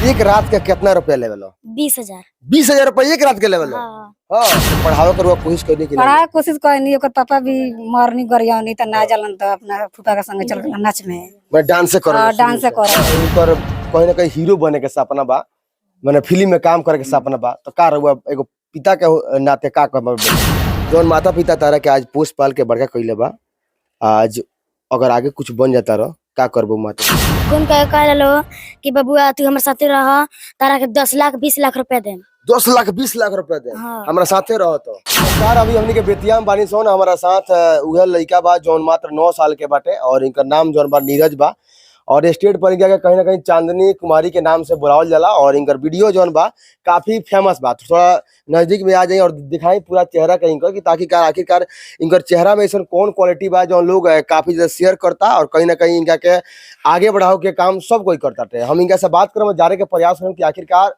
एक रात के कितना रुपया लेवेलो? 20,000। 20,000 रुपया एक रात के लेवेलो? हाँ। हाँ, तो पढ़ावे के रुआ कोशिश करनी कि नहीं? पढ़ाए के कोशिश करनी, ओकर पापा भी मरनी गरियानी त ना जलन त अपना फूफा के संगे चल गेलन नाच में। मैं डांस से करल। हाँ, डांस से करल। उनकर कहीं ना कहीं हीरो बने के सपना बा, माने फिल्म में काम करे के सपना बा, तो का रहुआ एगो पिता के नाते का कहब? जौन माता पिता तारा के आज पोस पाल के बड़का कइले बा, आज अगर आगे कुछ बन जाता रह का करबो माता? फोन कर कह लो कि बबुआ तू हमारे साथे रह, तारा के 10 लाख 20 लाख रुपया दे। 10 लाख 20 लाख रुपया दे? हाँ। हमरा साथे रह। तो सरकार अभी हमनी के बेतिया में बानी सन, हमारा साथ उहे लड़का बा जौन मात्र 9 साल के बाटे और इनकर नाम जौन बा नीरज बा और स्टेज पर इनका के कहीं ना कहीं चांदनी कुमारी के नाम से बुलावल जाला और इनकर वीडियो जौन बा काफी फेमस बा। थोड़ा नजदीक में आ जाए और दिखाई पूरा चेहरा के इनकर कि ताकि कार आखिरकार इनकर चेहरा में ऐसा कौन क्वालिटी बा जौन लोग काफी ज्यादा शेयर करता और कहीं ना कहीं इनका के आगे बढ़ाव के काम सब कोई करता टे। हम इनका से बात करम जाने के प्रयास करम कि आखिरकार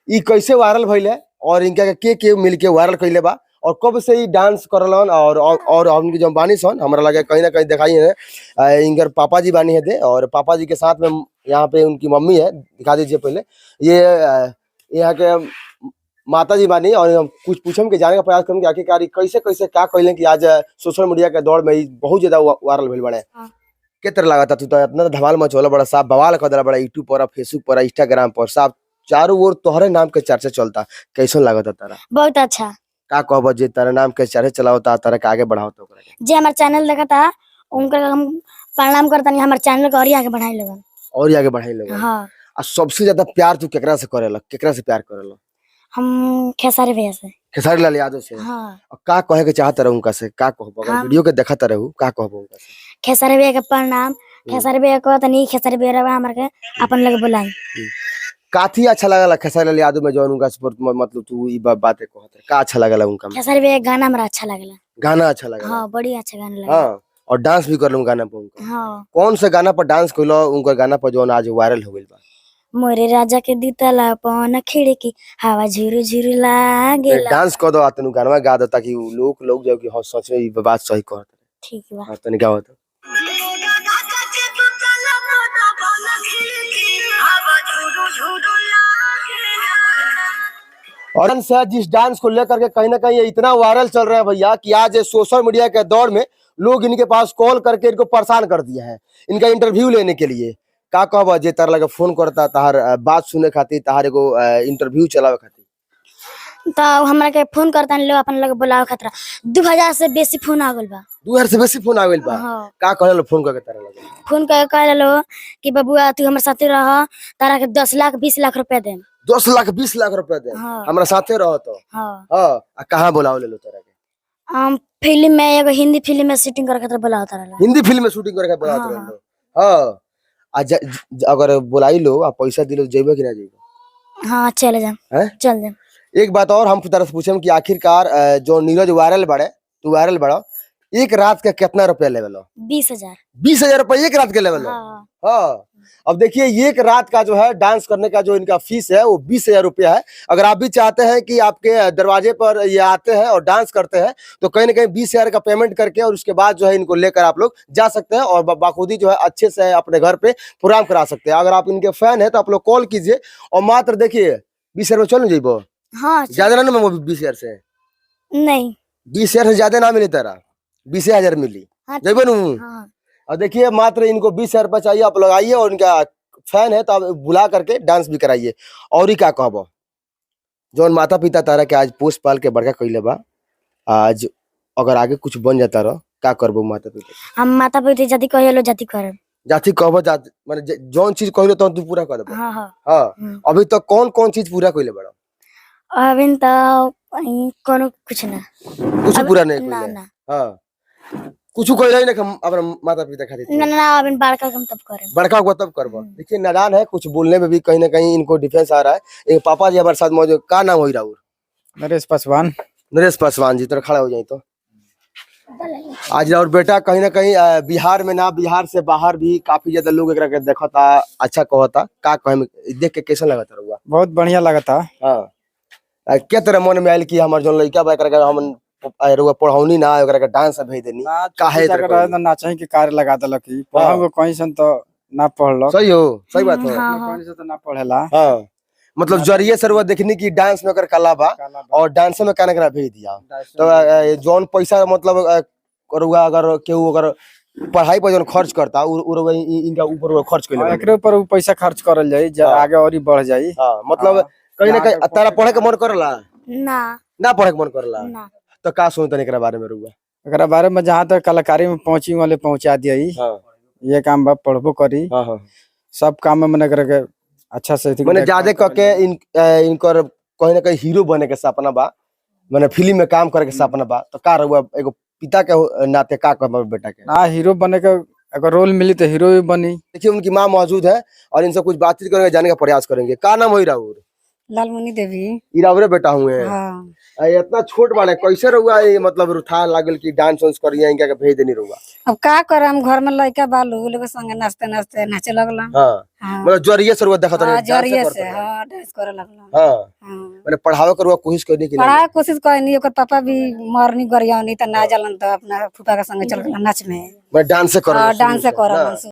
ई कैसे वायरल भइले और इनका के मिल के वायरल कइले बा और कब से ई डांस करलन और हमके जो बानी सन हमरा लगे कहीं ना कहीं दिखाई है इनकर पापा जी बानी है दे और पापा जी के साथ में यहाँ पे उनकी मम्मी है, दिखा दीजिए पहले ये यहाँ के माता जी बानी और हम कुछ पूछम के जाने का प्रयास करूँ कि आखिरकार ई कैसे कैसे का कइले कि आज सोशल मीडिया के दौर में ई बहुत ज्यादा वायरल भइल बाड़े। हाँ। के तरह लागता तू तो इतना धमाल मचौला बड़ा साफ बवाल कर देला बड़ा यूट्यूब पर, फेसबुक पर, इंस्टाग्राम पर, साफ चारों ओर तोहरे नाम के चर्चा चलता, कैसन लागता तारा? बहुत अच्छा। का कहब जे तारा नाम के चर्चा चलावता, तारा के आगे बढ़ावता ओकरा के? जे हमारे चैनल देखता उनकर हम प्रणाम करतनी, हमारे चैनल के और ही आगे बढ़ाई लगन। और ही आगे बढ़ाई लगन। हाँ। आ सबसे ज्यादा प्यार तू केकरा से करेला, केकरा से प्यार करेला? हम खेसारी भैया से। खेसारी लाल यादव से? हाँ। और का कहे के चाहत रहू उनका से, का कहब अगर हाँ। वीडियो के देखत रहू, का कहब उनका से? खेसारी भैया के प्रणाम, खेसारी भैया कहतनी खेसारी भैया रवा हमारे के अपन लगे बुलाई। काथी अच्छा लागला खेसारी लाल यादव में जौन उनका सपोर्ट मतलब तू ई बातें कहत रहे, का अच्छा लागला उनका में? खेसारी भैया के गाना हमरा अच्छा लागला। गाना अच्छा लागला? हाँ, बड़ी अच्छा गाना लागला। हाँ, और डांस भी करलू गाना पर उनका? हाँ। कौन से गाना पर डांस कइलो उनका गाना पर जौन आज वायरल हो गइल बा? मोरे राजा के दूतला पवन खिड़की हवा झुरु झुरु लागेला। डांस कर दो आ तनु गाना गा दो ताकि उ लोग लोग जाओ कि हाँ सच में ई बात सही कहत। ठीक बा। हाँ तनी गाओ तो। और डांस है, जिस डांस को लेकर के कहीं ना कहीं ये इतना वायरल चल रहा है भैया कि आज ये सोशल मीडिया के दौर में लोग इनके पास कॉल करके इनको परेशान कर दिया है इनका इंटरव्यू लेने के लिए। का कहब जे तार लगे फोन करता तार बात सुने खातिर, तार एगो इंटरव्यू चलावे खातिर? तो हमरा के फोन करता लोग अपन लगे बुलावे खातिर, 2000 से बेसी फोन आ गइल बा। 2000 से बेसी फोन आ गइल बा? हाँ। का कहल फोन करके तारा लगे? फोन कर कह लो कि बबुआ तू हमारे साथे रह, तारा के 10 लाख 20 लाख रुपया दे। 10 लाख 20 लाख रुपया दे? हाँ। हमरा साथे रह तो? हाँ। हाँ, आ कहाँ बुलाओ ले लो तारा के? हम फिल्म में एगो हिंदी फिल्म में शूटिंग करे खातिर बुलावत रहला। हिंदी फिल्म में शूटिंग करे के बुलावत हाँ, रहलो? हाँ। आ अगर बुलाई लो आ पैसा दिलो जइबो कि ना जइबो? हाँ चले जाम। हैं? चल जाम। एक बात और हम तरफ से पूछम कि आखिरकार जो नीरज वायरल बाड़े, तू वायरल बाड़ा, एक रात के कितना रुपया लेवेलो? 20,000। 20,000 रुपया एक रात के लेवेलो? हाँ। हाँ। अब देखिए एक रात का जो है डांस करने का जो इनका फीस है वो 20,000 रुपया है। अगर आप भी चाहते हैं कि आपके दरवाजे पर ये आते हैं और डांस करते हैं तो कहीं ना कहीं 20,000 का पेमेंट करके और उसके बाद जो है इनको लेकर आप लोग जा सकते हैं और बाखूदी जो है अच्छे से अपने घर पे प्रोग्राम करा सकते हैं। अगर आप इनके फैन है तो आप लोग कॉल कीजिए और मात्र देखिए 20,000 में चलो जेबो। हाँ, ज्यादा ना 20,000 से? नहीं, 20,000 से ज्यादा ना मिले तारा, 20,000 मिली। हाँ। जेबो नू? हाँ। और देखिए मात्र इनको 20,000 रुपया चाहिए, आप लगाइए और इनका फैन है तो आप बुला करके डांस भी कराइए। और ही का कहब जौन माता पिता तारा के आज पोस पाल के बड़का कइले बा, आज अगर आगे कुछ बन जाता रह का करबो माता पिता? हम माता पिता जदी कहेलो जदी करब। जाति कहबो जाति माने जौन चीज कहलो तौन तू पूरा कर देबो। हाँ, हाँ। हाँ। हम्म। अभी तक कौन कौन चीज पूरा कइले बड़ा? अभी तो कोनो कुछ ना। कुछ पूरा नहीं ना कइले? ना। हाँ, कुछ कइले ही ना अपना माता पिता खातिर? ना ना, अभी बड़का कम तब करब। बड़का हुआ तब करबो। देखिए नादान है, कुछ बोलने में भी कहीं ना कहीं इनको डिफेंस आ रहा है। एक पापा जी हमारे साथ मौजूद, का नाम हो राहुल? नरेश पासवान। नरेश पासवान जी, तो खड़ा हो जाए तो आज और बेटा कहीं ना कहीं बिहार में ना बिहार से बाहर भी काफी ज्यादा लोग एकरा के देखता, अच्छा कहता, का कहे में देख के कैसा लगता रहुआ? बहुत बढ़िया लगता। हाँ, के तरह मन में आयल कि हमार जोन लड़का बा एकरा के हम रहुआ पढ़ौनी ना एकरा के डांस भेज देनी, काहे ना नाचही के कार्य लगा देलक, पढ़ाऊ कहीं सन तो ना पढ़लक। सही हो, सही बात हो। हाँ हाँ। से तो ना पढ़ेला। हाँ, मतलब जरिए से रुआ देखनी कि डांस में ओकर कला बा और डांस में काने करा भेज दिया। तो जौन पैसा मतलब रुआ अगर केहू अगर पढ़ाई पर जौन खर्च करता उ रुआ इनका ऊपर रुआ खर्च कइले एकरे ऊपर उ पैसा खर्च करल जाई, हाँ। आगे और ही बढ़ जाई। हाँ, मतलब हाँ। कहीं ना यहाँ कहीं के तारा पढ़े के मन करला ना। ना पढ़े के मन करला? ना। तो का सोचतन एकरा बारे में रुआ? एकरा बारे में जहाँ तक कलाकारी में पहुंची वाले पहुंचा दिया। हाँ। ये काम बा, पढ़बो करी। हाँ हाँ। सब काम में मने करे के अच्छा से मैंने ज्यादा कह के इनकर कहीं ना कहीं हीरो बने के सपना बा, मैंने फिल्म में काम करे के सपना बा, तो का रहुआ एगो पिता के नाते का कहब बेटा के? ना हीरो बने के अगर रोल मिली तो हीरो भी बनी। देखिए उनकी माँ मौजूद है और इनसे कुछ बातचीत करेंगे, जानने का प्रयास करेंगे। का नाम होई राहुल? लालमुनि देवी। ई राहुरे बेटा हुए हैं? हाँ। इतना छोट बाड़े कैसे रहुआ ये मतलब रुठा लागल कि डांस वांस करिए इनका के भेज देनी रहुआ? अब का करम, घर में लड़का बालू उ लोग संगे नाचते नाचते नाचे लगला। हाँ। हाँ। मतलब जरिए से रहुआ देखत हाँ, रहे, डांस जरिए करत से रहे। हाँ, डांस करे लगला। हाँ। हाँ। मैंने पढ़ावे के रहुआ कोशिश करनी कि नहीं? पढ़ाए कोशिश करनी, ओकर पापा भी मरनी गरियानी त ना जलन त अपना फूफा के संगे चल गेलन नाच में। मैंने डांस से करल हाँ, शुरू डांस से, करलन। ना?